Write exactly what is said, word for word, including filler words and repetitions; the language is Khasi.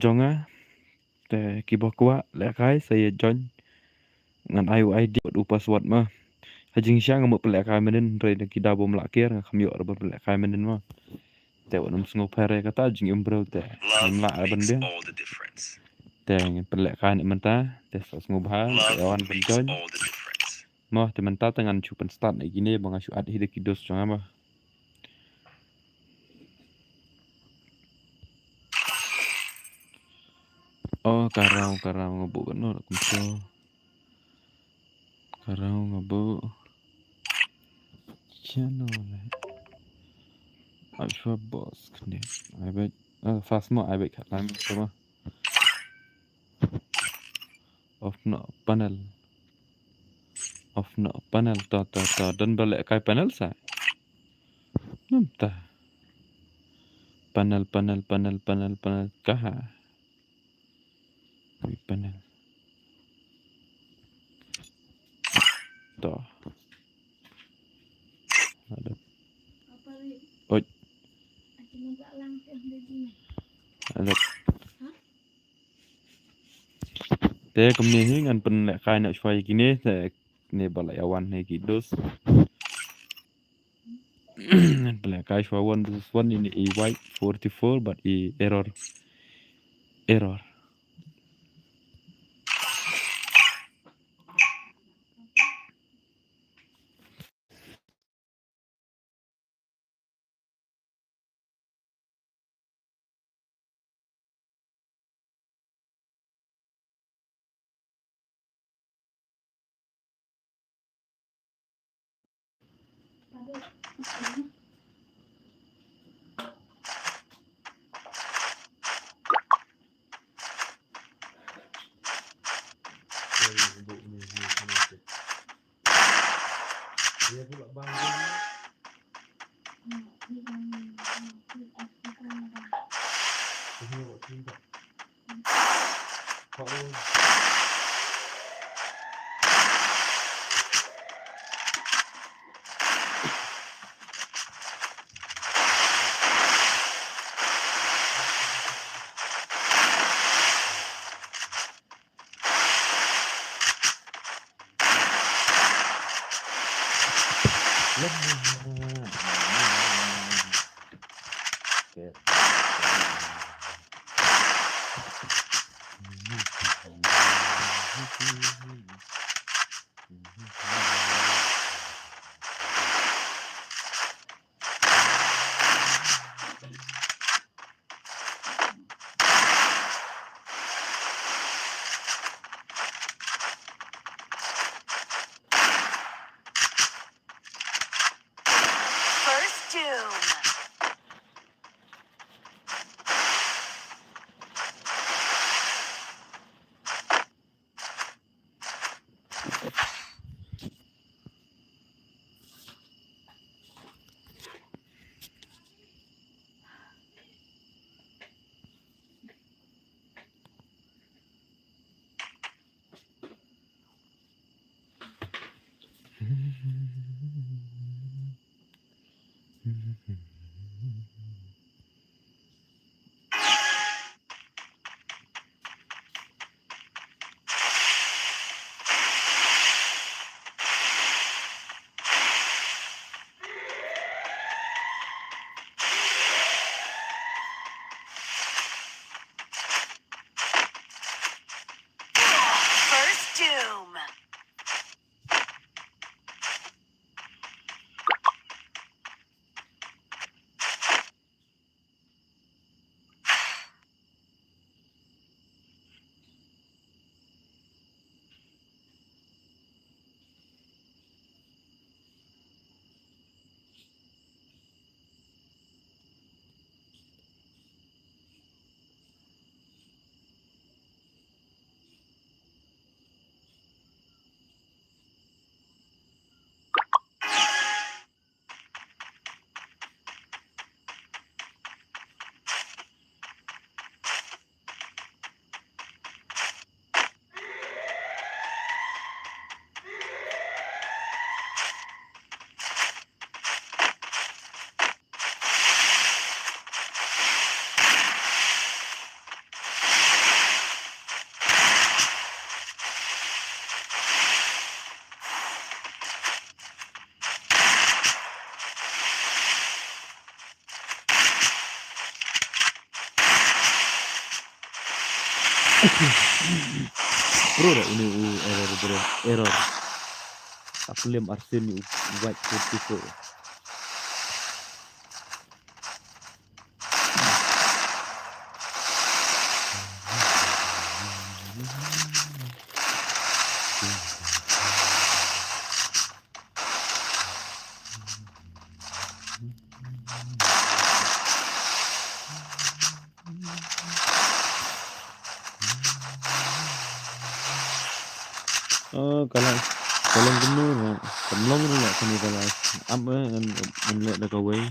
jong nga. Te kiba kwah lehkai sa ïa join. Ngan ai u I D bad u password mo. Ha jingshisha nga mut pynlehkai mynnin, hynrei da ki daw bym lah kiar nga kham ïoh ruh ban pynlehkai mynnin mo. Te wat nym sngewpher ïa kata, jingim briew te ngim lah ban biang. Te ngin pynlehkai ne mynta, te sa sngewbha, te wan ban join. Mo, te mynta te ngan shu pynstart ïa kine ba nga shu add hi da ki dos jong nga mo. Oh, ka raw, ka raw, nga buh kano kumto. Ka raw nga buh. Chano le. Ai shwa boss kane. Ai beit. Ah, fast mo, ai beit khat lai mo, sama. Off noh panel. Off noh panel, to, to, to. Don ba lehkai panel sa. Namta. Panel, panel, panel, panel, panel. Kaha. Wi panel. To. Ada. Oi. Ada. Te kumne hi ngan pynlehkai noh shwa ïa kine, te ne ba la ïa wan hi ki dos. Ngan pynlehkai shwa one versus one in i white forty-four, but i error. Error. Bro, da uni u error, bro. Error. Aku lem arsen u white forty-four. Oh, ka la, ka long kumno na, ka long ruh la kane ka la. Am, eh, ngan, ngan leh da kawei.